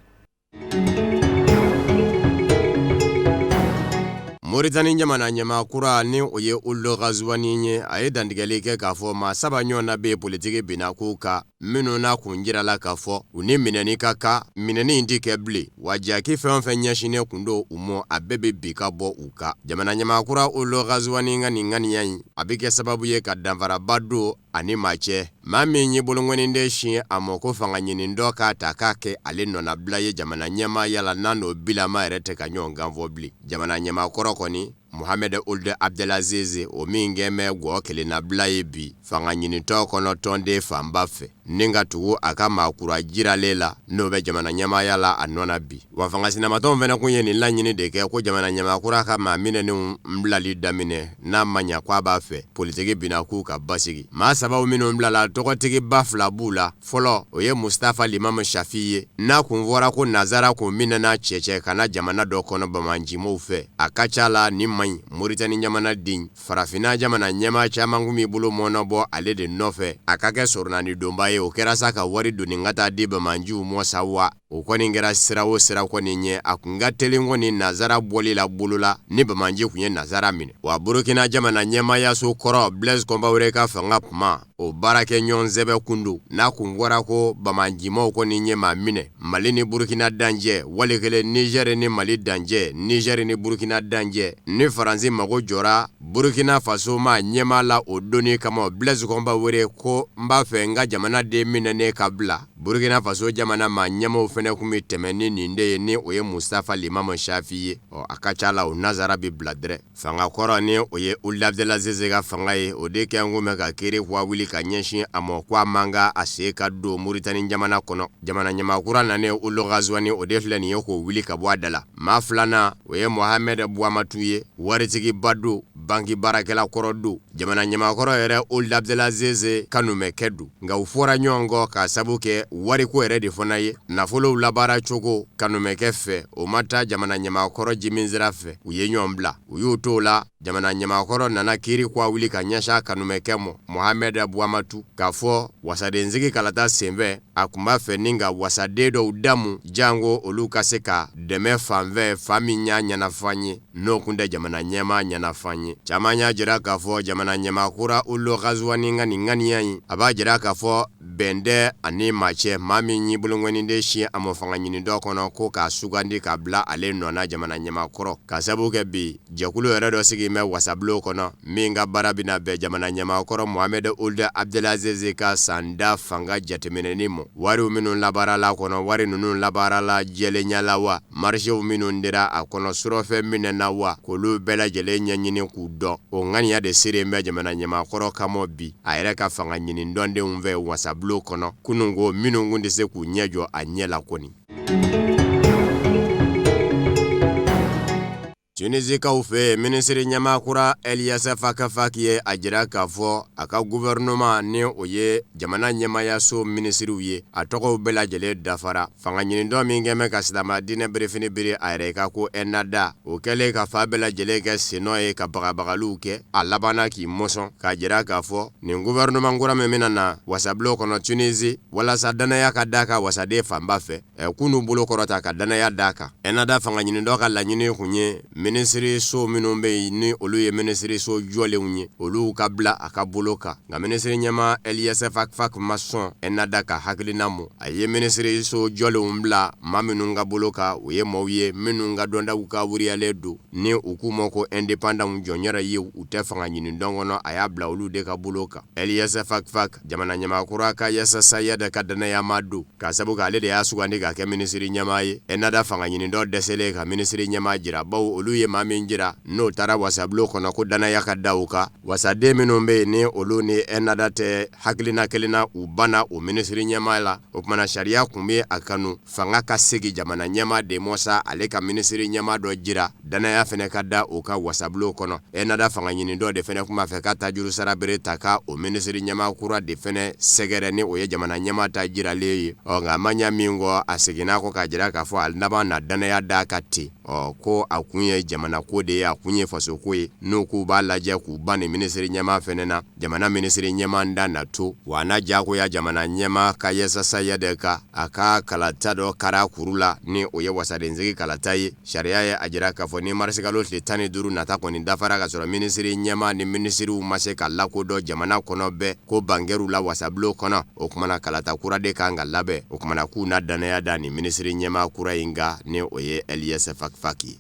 Moritani jamana ɲɛmaa kura, ni o ye Ould Ghazouani ye, a ye dantigɛli kɛ k'a fɔ maa saba ɲɔgɔn na bɛ politiki binna kow kan, minnu n'a kun jirala k'a fɔ u ni minɛni ka kan, minɛni in tɛ kɛ bilen, wa jaki fɛn o fɛn ɲɛsinnen kun don u ma, a bɛɛ bɛ bin ka bɔ u kan. Jamana ɲɛmaa kura Ould Ghazouani ka nin ŋaniya in, a bɛ kɛ sababu ye ka danfaraba don a ni maa cɛ, maa min ye bolonkɔni de sin a ma ko fanga ɲini dɔ k'a ta k'a kɛ ale nɔnabila ye jamana ɲɛmaaya la, n'a n'o bilama yɛrɛ tɛ ka ɲɔgɔn kan fɔ bilen. Jamana ɲɛmaa kɔrɔ kɔni, Mohamed Ould Abdelaziz, o min kɛn bɛ gɔ kelennabila ye bi fanga ɲinitɔ kɔnɔ tɔnden fanba fɛ, ni ka tugu a ka maa kura jiralen la, n'o bɛ jamana ɲɛmaaya la a nɔ na bi. Wa fanga sinamatɔnw fana kun ye nin laɲini de kɛ ko jamana ɲɛmaa kura ka maa minɛnenw bilali daminɛ, n'a ma ɲa ko a b'a fɛ politiki binnakow ka basigi. Maa sabaw minnu bilala, tɔgɔtigiba fila b'u la. Fɔlɔ, o ye Mustafa Limamu Shafi ye, n'a kun fɔra ko nazara kun minɛna cɛcɛ ka na jamana dɔ kɔnɔ banbaancimaw fɛ. A ka ca la nin maa in, Moritani jamana den, farafinna jamana ɲɛmaa caman kun b'i bolo mɔɔnɔbɔ ale de nɔfɛ a ka kɛ sɔrɔnani donba ye. O kɛra sa ka wari doni ka taa di banbaanciw mɔ sa wa. O kɔni kɛra sira o sira kɔni ɲɛ, a kun ka teli kɔni nazara bɔli la bolo la ni banbaanci kun ye nazara minɛ. Wa Burukina jamana ɲɛmaayaso kɔrɔ Blaise Compaoré ka fanga kuma, o baarakɛ ɲɔgɔn sɛbɛ kun don, n'a kun fɔra ko banbaancimaw kɔni ye maa minɛ Mali ni Burukina dancɛ, wali kelen Nizɛri ni Mali dancɛ, Nizɛri ni Burukina dancɛ, ni Faransi mago jɔra Burukina faso maa ɲɛmaa la o donni kama, Blaise Compaoré ko n b'a fɛ n ka jamana den minɛnen ka bila. Burukina faso jamana maa ɲɛmaaw fana kun bɛ tɛmɛ ni nin de ye, ni o ye Mustafa Limamu Shafi ye. Ɔ, a ka ca la o nazara bɛ bila dɛrɛ. Fanga kɔrɔ, ni o ye Ould Abdelaziz ka fanga ye, o de kɛn kun bɛ ka kiri kuwa wuli ka ɲɛsin a ma ko a man kan a sen ka don Moritani jamana kɔnɔ. Jamana ɲɛmaa kura nanen Ould Ghazouani, o de filɛ nin ye k'o wuli ka bɔ a da la. Maa filanan, o ye Mohamed Bouamatou ye, waritigiba don, banki baarakɛla kɔrɔ don, jamana ɲɛmaa kɔrɔ yɛrɛ Ould Abdelaziz kanumɛkɛ don. Nka u fɔra ɲɔgɔn kɔ k'a sabu kɛ wariko yɛrɛ de fana ye. Nafolow labaara cogo kanumɛkɛ fɛ, o ma taa jamana ɲɛmaa kɔrɔ jimin sira fɛ. U ye ɲɔgɔn bila, u y'u t'o la. Jamana ɲɛmaa kɔrɔ nana kiri kuwa wuli ka ɲɛsin a kanumɛkɛ ma, Mohamed Bouamatou, k'a fɔ wasadensigi kalata senfɛ, a kun b'a fɛ ni ka wasaden dɔw damu, janko olu ka se ka dɛmɛ fanfɛ, fan min y'a ɲɛnafan ye, n'o kun tɛ jamana ɲɛmaa ɲɛnafan ye. Caman y'a jira k'a fɔ jamana ɲɛmaa kura Ould Ghazouani ka nin ŋaniya in, a b'a jira k'a fɔ bɛn tɛ a ni maa cɛ, maa min y'i bolonkɔni de sin a ma fanga ɲinitɔ kɔnɔ ko k'a sugandi k'a bila ale nɔ na jamana ɲɛmaa kɔrɔ, k'a sabu kɛ bi jɛkulu yɛrɛ dɔ sigilen bɛ wasabulon kɔnɔ min ka baara bɛna bɛn jamana ɲɛmaa kɔrɔ Mohamed Ould Abdelaziz ka san da fanga jateminɛni ma. Wariw minnu labaarala kɔnɔ, wari ninnu labaarala jɛlenya la wa? Marisew minnu dira a kɔnɔ, surɔfɛn minɛna wa? K'olu bɛɛ lajɛlen ɲɛɲini k'u dɔn, o ŋaniya de sirilen bɛ jamana ɲɛmaa kɔrɔ kama bi a yɛrɛ ka fanga ɲini tɔndenw fɛ wasabulon kɔnɔ kunun ko minnu kun tɛ se k'u ɲɛ jɔ a ɲɛ la kɔni. Tunisikaw fɛ yen, minisiri ɲɛmaa kura Elyes Fakhfakh ye a jira k'a fɔ a ka gouvernement ni o ye jamana ɲɛmaayaso minisiriw ye, a tɔgɔw bɛɛ lajɛlen dafara. Fanga ɲinitɔn min kɛn bɛ ka silamɛ diinɛ birifini biri a yɛrɛ kan ko Ennahda, o kɛlen ka fan bɛɛ lajɛlen kɛ sennɔ ye ka bagabagaliw kɛ, a labanna k'i mɔsɔn k'a jira k'a fɔ nin gouvernement kura min bɛna na wasabulon kɔnɔ Tunisie, walasa dannaya ka d'a kan wasaden fanba fɛ, k'u n'u bolo kɔrɔta ka dannaya d'a kan. Ennahda fanga ɲinitɔn ka laɲini kun ye minisiriso minnu bɛ yen ni olu ye minisiriso jɔlenw ye, olu ka bila a ka bolo kan. Nka minisiri ɲɛmaa Elyes Fakhfakh ma sɔn Ennahda ka hakilina ma. A ye minisiriso jɔlenw bila maa minnu ka bolo kan, o ye maaw ye minnu ka dɔntaw ka wuriyalen don, ni u k'u ma ko indépendants, jɔnyɛrɛ ye, u tɛ fanga ɲinitɔn kɔnɔ, a y'a bila olu de ka bolo kan. Elyes Fakhfakh, jamana ɲɛmaa kura Kais Saied ka dannayamaa don, k'a sabu kɛ ale de y'a sugandi k'a kɛ minisiri ɲɛmaa ye. Ennahda fanga ɲinitɔn dɛsɛlen ka minisiri ɲɛmaa jira, bawo olu ye maa min jira n'o taara wasabulon kɔnɔ ko dannaya ka da u kan. Wasaden minnu bɛ yen ni olu ni Ennahda tɛ hakilina kelen na, u banna o minisiri ɲɛmaa la. O tuma na sariya kun bɛ a kanu fanga ka segin jamana ɲɛmaa de mɔ sa, ale ka minisiri ɲɛmaa dɔ jira, dannaya fana ka da o kan wasabulon kɔnɔ. Ennahda fanga ɲinitɔn de fana tun b'a fɛ ka tajuru sara bere ta ka o minisiri ɲɛmaa kura de fana sɛgɛrɛ ni o ye jamana ɲɛmaa ta jiralen ye. Ɔ nka a ma ɲɛ min kɔ, a seginna kɔ k'a jira k'a fɔ a laban na dannaya d'a kan ten. Ɔ ko a kun ye jamana ko de ye, a kun ye faso ko ye. N'u k'u b'a lajɛ k'u ban nin minisiri ɲɛmaa fana na, jamana minisiri ɲɛmaa da na to wa n'a diyagoya jamana ɲɛmaa Kais Saied ka a ka kalata dɔ kara kuru la, ni o ye wasadensigi kalata ye. Sariya ye a jira k'a fɔ ni marisikalo tile 15 nata kɔni dafara ka sɔrɔ minisiri ɲɛmaa ni minisiriw ma se ka lakodɔn jamana kɔnɔ bɛɛ ko ban kɛr'u la wasabulon kɔnɔ, o tuma na kalata kura de kan ka labɛn. O tuma na k'u na dannaya da nin minisiri ɲɛmaa kura in kan, ni o ye Elyes Fakhfakh ye.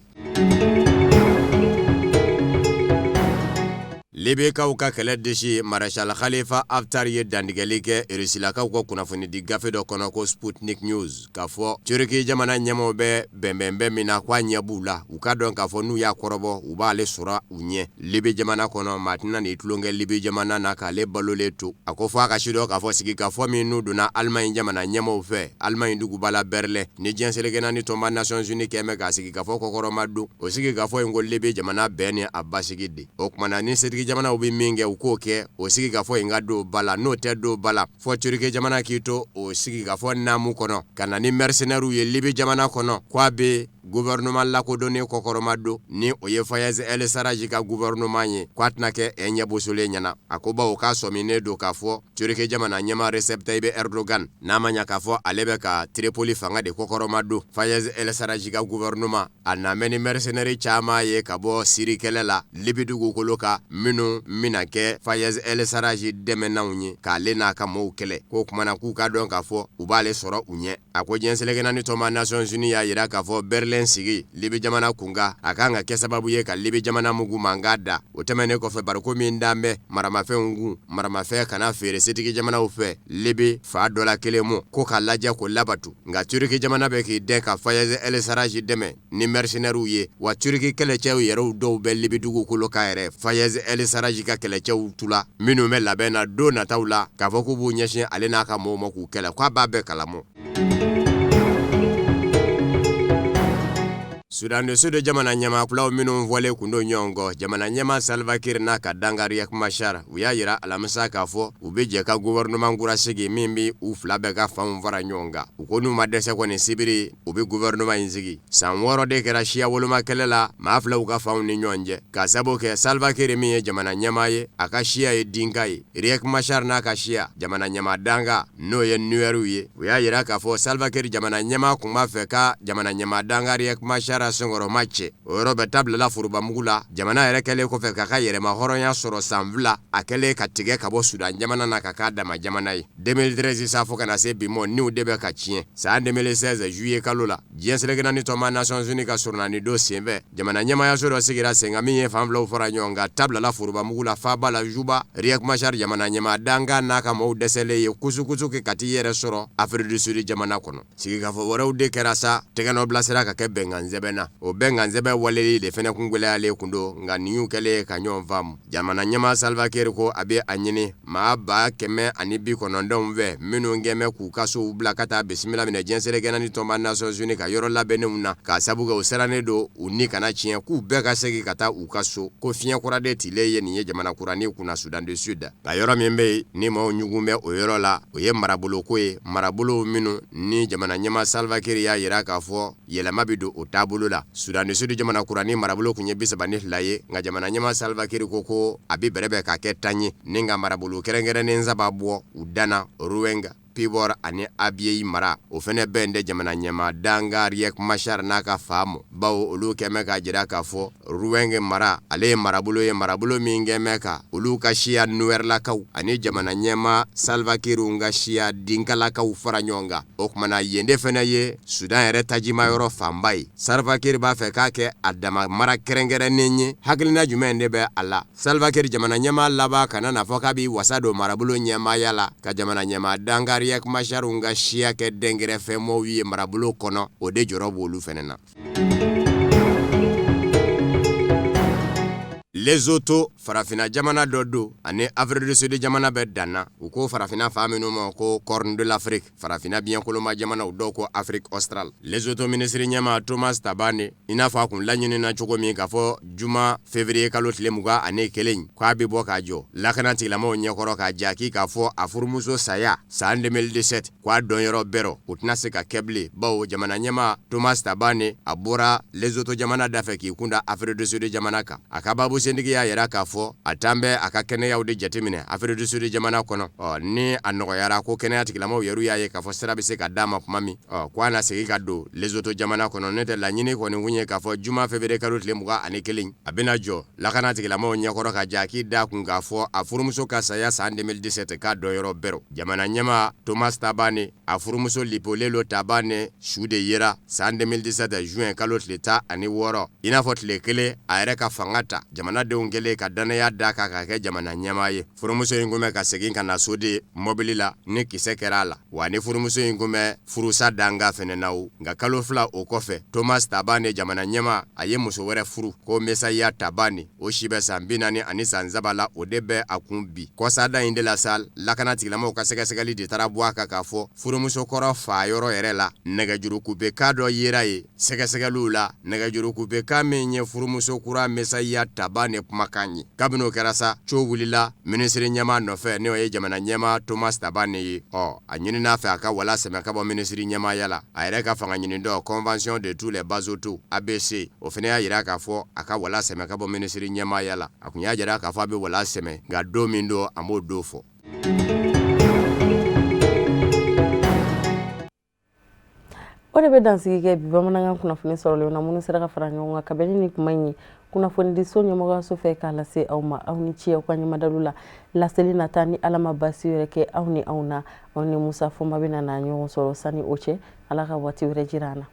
Libikaw ka kɛlɛ disi Maréchal Khalifa Haftar ye dantigɛli kɛ Rusilakaw ka kunnafonidi gafe dɔ kɔnɔ ko Sputnik News, k'a fɔ Turki jamana ɲɛmaaw bɛ bɛnbɛnbɛn min na, k'a ɲɛ b'u la. U k'a dɔn k'a fɔ n'u y'a kɔrɔbɔ, u b'ale sɔrɔ u ɲɛ. Libi jamana kɔnɔ, maa tɛna n'i tulonkɛ Libi jamana na k'ale balolen to. A ko fo a ka sidɔn k'a fɔ sigikafɔ min n'u donna Allemagne jamana ɲɛmaaw fɛ Allemagne duguba la Berlin, ni diɲɛ seleke naani tɔnba Nations Unies kɛn bɛ k'a sigikafɔ kɔkɔrɔma don. O sigikafɔ in ko Libi jamana bɛn ni a basigi de. O tuma na ni setigi jamanaw bɛ min kɛ, u k'o kɛ, o sigikafɔ in ka don ba la. N'o tɛ don ba la, fɔ Turki jamana k'i to o sigikafɔ naamu kɔnɔ ka na ni mercenaires ye Libi jamana kɔnɔ, k'a bɛ gouvernement lakodɔnnen kɔkɔrɔma don, ni o ye Fayez El Sarraj ka gouvernement ye, k'a tɛna kɛ ɛ ɲɛbosolen ɲɛna. A ko bawo k'a sɔminen don k'a fɔ Turki jamana ɲɛmaa Recep Tayyip Erdogan, n'a ma ɲa k'a fɔ ale bɛ ka Tripoli fanga de kɔkɔrɔma don, Fayez El Sarraj ka gouvernement a nanen bɛ ni mercenaires caman ye ka bɔ Siri kɛlɛ la Libi dugukolo kan, minnu bɛna kɛ Fayez El Sarraj dɛmɛnanw ye k'ale n'a ka mɔɔw kɛlɛ. K'o tuma na k'u k'a dɔn k'a fɔ u b'ale sɔrɔ u ɲɛ. A ko diɲɛ seleke naani tɔnba Nations Unies y'a jira k'a fɔ Berlin sigi Libi jamana kunkan, a kan ka kɛ sababu ye ka Libi jamana mugu mankan da. O tɛmɛnen kɔfɛ, bariko min dan bɛ maramafɛnw kun, maramafɛn kana feere setigi jamanaw fɛ Libi fan dɔ la kelen mɔ, ko k'a lajɛ k'o labatu. Nka Turki jamana bɛ k'i dɛn ka Fayez El Sarraj dɛmɛ ni mercenaires ye, wa Turki kɛlɛcɛw yɛrɛw dɔw bɛ Libi dugukolo kan yɛrɛ, Fayez El Sarraj ka kɛlɛcɛw tula minnu bɛ labɛn na don nataw la k'a fɔ k'u b'u ɲɛsin ale n'a ka mɔɔw ma k'u kɛlɛ, k'a b'a bɛɛ kalama. Sudan du Sud jamana ɲɛmaa kulaw minnu fɔlen kun don ɲɔgɔn kɔ, jamana ɲɛmaa Salva Kiir n'a ka dankan Riek Machar, u y'a jira alamisa k'a fɔ u bɛ jɛ ka gouvernement kura sigi min bɛ u fila bɛɛ ka fanw fara ɲɔgɔn kan. U ko n'u ma dɛsɛ kɔni, sibiri u bɛ gouvernement in sigi. San 6 de kɛra siya woloma kɛlɛ la maa filaw ka fanw ni ɲɔgɔn cɛ, k'a sabu kɛ Salva Kiir min ye jamana ɲɛmaa ye, a ka siya ye Dinka ye, Riek Machar n'a ka siya jamana ɲɛmaa dankan n'o ye Nuɛriw ye. U y'a jira k'a fɔ Salva Kiir jamana ɲɛmaa tun b'a fɛ ka jamana ɲɛmaa dankan Riek Machar senkɔrɔma cɛ. O yɔrɔ bɛɛ ta bilala forobamugu la. Jamana yɛrɛ kɛlen kɔfɛ k'a ka yɛrɛma hɔrɔnya sɔrɔ san 2, a kɛlen ka tigɛ ka bɔ Sudan jamana na ka k'a dama jamana ye. 2013 sa fo ka na se bi mɔ, niw de bɛ ka tiɲɛ. San 2016 juillet kalo la, diɲɛ seleke naani tɔnba Nations Unies ka sɔrɔnani don senfɛ, jamana ɲɛmaayaso dɔ sigira sen kan min ye fan filaw fara ɲɔgɔn kan. Ta bilala forobamugu la faaba la Juba. Riek Machar jamana ɲɛmaa dankan n'a ka mɔɔw dɛsɛlen ye kusukusu kɛ ka t'i yɛrɛ sɔrɔ Afrique du Sud jamana kɔnɔ. Sigikafɔ wɛrɛw de kɛra sa, tɛgɛnɔ bilasira ka kɛ bɛnkan sɛbɛn na. mɛnna. O bɛnkansɛbɛn waleli de fɛnɛ kun gwɛlɛyalen kun don, nka nin y'u kɛlen ka ɲɔgɔn faamu. Jamana ɲɛmaa Salva Kiir ko a bɛ a ɲini maa 190 fɛ minnu kɛn bɛ k'u ka sow bila ka taa bisimila minɛ diɲɛ seleke naani tɔnba Nations Unies ka yɔrɔ labɛnnenw na, k'a sabu kɛ u sirannen don u ni kana tiɲɛ, k'u bɛɛ ka segin ka taa u ka so. Ko fiɲɛ kura de tilen ye nin ye jamana kuranin kunna Sudan du Sud. Nka yɔrɔ min bɛ yen ni maaw ɲugun bɛ o yɔrɔ la, o ye marabolo ko ye, marabolo minnu ni jamana ɲɛmaa Salva Kiir y'a jira k'a fɔ yɛlɛma bɛ don o taabolo la. Sudan du Sud jamana kuranin marabolo tun ye 32 ye, nka jamana ɲɛmaa Salva Kiir ko a bɛ bɛrɛbɛn ka kɛ 10 ye ni ka marabolo kɛrɛnkɛrɛnnen saba bɔ u danna, Ruweng, Pibor ani Abyei mara. O fɛnɛ bɛn tɛ jamana ɲɛmaa dankan Riek Machar n'a ka faa mɔ, bawo olu kɛn bɛ k'a jira k'a fɔ Ruweng mara, ale ye marabolo ye, marabolo min kɛn bɛ ka olu ka siya Nuwɛrɛlakaw ani jamana ɲɛmaa Salva Kiir ka siya Dinkalakaw fara ɲɔgɔn kan. O tuma na yen de fɛnɛ ye Sudan yɛrɛ tajimayɔrɔ fanba ye. Salva Kiir b'a fɛ k'a kɛ a dama mara kɛrɛnkɛrɛnnen ye. Hakilina jumɛn de bɛ a la? Salva Kiir jamana ɲɛmaa laban kana n'a fɔ k'a b'i wasa don marabolo ɲɛmaaya la ka jamana ɲɛmaa dankan Riek Machar ka siya kɛ dɛnkɛrɛfɛmɔgɔw ye marabolo kɔnɔ, o de jɔrɔ b'olu fɛnɛ na. Lesotho farafinna jamana dɔ don ani Afrique du Sud jamana bɛ danna. U ko farafinna fan minnu ma ko Corne de l'Afrique, farafinna biɲɛkoloma jamanaw, dɔw ko Afrique australe. Lesotho minisiri ɲɛmaa Thomas Thabane, i n'a fɔ a kun laɲinina cogo min k'a fɔ juma février kalo tile 21 k'a bɛ bɔ k'a jɔ lakana tigilamɔgɔw ɲɛkɔrɔ k'a jaki k'a fɔ a furumuso saya san 2017 k'a dɔnyɔrɔ bɛrɔ, o tɛna se ka kɛ bilen, bawo jamana ɲɛmaa Thomas Thabane a bɔra Lesotho jamana dafɛ k'i kunda Afrique du Sud jamana kan. A ka babusentigi y'a yira k'a fɔ a taan bɛ a ka kɛnɛyaw de jateminɛ Afrique du Sud jamana kɔnɔ. Ɔ ni a nɔgɔyara ko kɛnɛya tigilamɔgɔw yɛrɛ y'a ye k'a fɔ sira bɛ se ka d'a ma tuma min, ɔ ko a na segin ka don Lesotho jamana kɔnɔ. N'o tɛ laɲini kɔni kun ye k'a fɔ juma février kalo tile 21 a bɛna jɔ lakana tigilamɔgɔw ɲɛkɔrɔ ka jaki da kun k'a fɔ a furumuso ka saya san 2017 k'a dɔnyɔrɔ bɛrɔ. Jamana ɲɛmaa Thomas Thabane a furumuso Lipolelo Thabane su de yera san 2017 juin kalo tile 16, i n'a fɔ tile kelen a yɛrɛ ka fanga ta jamanadenw kɛlen ka dannaya d'a kan k'a kɛ jamana ɲɛmaa ye. Furumuso in kun bɛ ka segin ka na so de mɔbili la ni kisɛ kɛra a la, wa ni furumuso in kun bɛ furusa danga fɛnɛ na o. Nka kalo 2 o kɔfɛ, Thomas Thabane jamana ɲɛmaa a ye muso wɛrɛ furu ko Mesaya Thabane, o si bɛ san 43 la, o de bɛ a kun bi. Kɔsada in de la sa, lakana tigilamɔgɔw ka sɛgɛsɛgɛli de taara bɔ a kan k'a fɔ furumuso kɔrɔ fa yɔrɔ yɛrɛ la, nɛgɛjuru kupekan dɔ yera yen sɛgɛsɛgɛliw la, nɛgɛjuru kupekan min ye furumuso kura Mesaya Thabane kumakan ye. Kabini o kɛra sa, co wulila minisiri ɲɛmaa nɔfɛ, n'o ye jamana ɲɛmaa Thomas Thabane ye. Ɔ a ɲinina a fɛ a ka wala sɛmɛ ka bɔ minisiri ɲɛmaaya la. A yɛrɛ ka fanga ɲinitɔn Convention de tous les Basotho ABC, o fana y'a jira k'a fɔ a ka wala sɛmɛ ka bɔ minisiri ɲɛmaaya la. A kun y'a jira k'a fɔ a bɛ wala sɛmɛ, nka don min don a m'o don fɔ. O de bɛ dansigi kɛ bi bamanankan kunnafoni sɔrɔlenw na minnu sera ka fara ɲɔgɔn kan ka bɛn ni nin kuma in ye kunnafonidiso ɲɛmɔgɔyaso fɛ k'a lase aw ma. Aw ni ce aw ka ɲɛmadalu la. Laseli nata ni Ala ma baasi wɛrɛ kɛ aw ni anw na, aw ni Musa Fɔnba bɛna na ɲɔgɔn sɔrɔ. Sani o cɛ, Ala ka waati wɛrɛ jira an na.